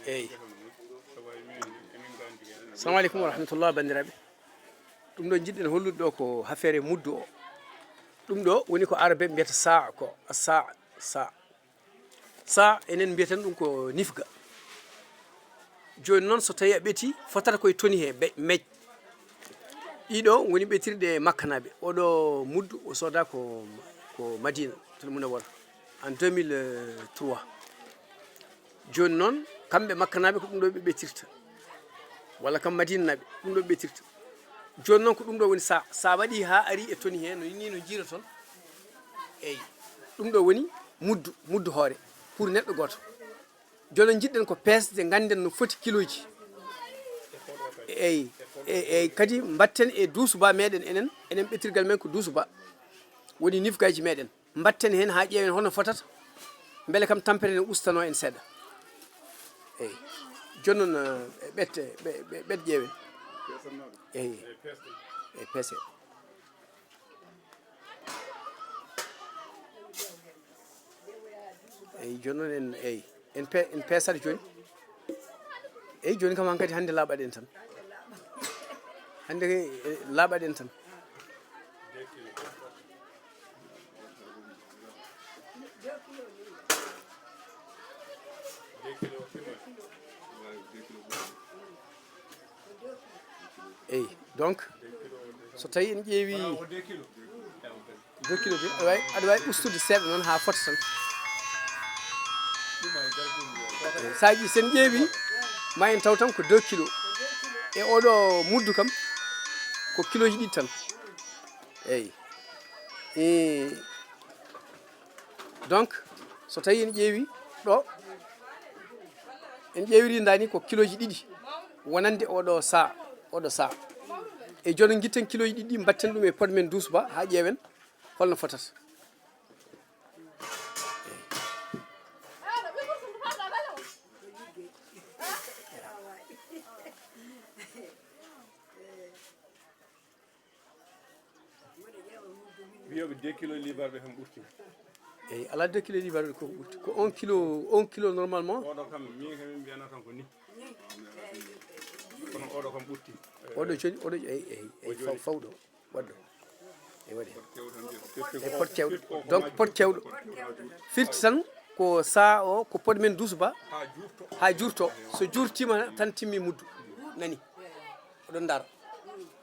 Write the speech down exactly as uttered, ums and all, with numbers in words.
Eyi. Salamu aleykum wa rahmatullah, banndiraaɓe. Ɗum ɗo njiɗɗen hollude ɗo ko affaire muddu o. Ɗum ɗo woni ko arabe mbiyata saa ko, saa, saa. Saa, enen mbiyeten ɗum ko nifga. Jooni noon, so tawii a ɓetii, fotata koye toni he, be-, mej. Ɗiɗo woni ɓetirɗe e makkanaaɓe. Oɗo muddu o sooda ko, ko Madina, to Munawwara, en deux mille trois. Jooni noon, kamɓe makkanaaɓe ko ɗum ɗo ɓe ɓetirta. Walla kam Madinanaaɓe, ɗum ɗo ɓe ɓetirta. Jooni noon ko ɗum ɗo woni saa. Saa waɗi haa ari e toni he, no ni no njiiroton. Eyi. Ɗum ɗo woni muddu, muddu hoore pour neɗɗo gooto. Jooni noon njiɗɗen ko peesde, ngannden no foti kilooji. Eyi, eyi, eyi, kadi mbaɗten e duusu ba meɗen enen, enen ɓetirgal men ko duusu ba. Woni nifgaaji meɗen. Mbaɗten heen haa ƴeewen hono fotata, mbele kam tampere ne ustanoo en seeɗa. Eyi. Jooni noon, eh, ɓette, ɓe, ɓe, ɓet ƴeewen. Eyi. Eyi, peese. Eyi, jooni noon en, eyi, en pe-, en peesat jooni. Eyi, jooni kam hankadi hannde laaɓaɗen tan. Hannde kay, eh, laaɓaɗen tan. Eyi, donc, so tawii en ƴeewi deux kilo de, aɗa waawi, aɗa waawi ustude seeɗa noon haa fota tan. Eyi, so a ƴi-, so en ƴeewi, ma en taw tan ko deux kilo. E oɗo muddu kam, ko kilooji ɗiɗi tan. Eyi. E, donc, so tawii en ƴeewi ɗo, en ƴeewiri ndaa ni ko kilooji ɗiɗi wonande oɗo saa, oɗo saa. E jooni ngiɗten kilooji ɗiɗi ɗi, mbaɗten ɗum e pod men duusu ba haa ƴeewen holno fotata. Wiyooɓe deux kilo liibarɓe kam ɓurti. Eyi, alaa deux kilo liibarɓe ko ɓurti. Ko un kilo, un kilo normalement. Oɗo kam, min kam min mbiyana tan ko ni. Kono oɗo kam ɓurti. Oɗo joni, oɗo, eyi, eyi, eyi, faw-, fawɗo, waɗɗo. E waɗi. E pot cewɗo. Donc, pot cewɗo. Firti tan ko saa o, ko pod men duusu ba, haa juurto. So juurtiima tan timmi muddu. Nani? Oɗon ndaara.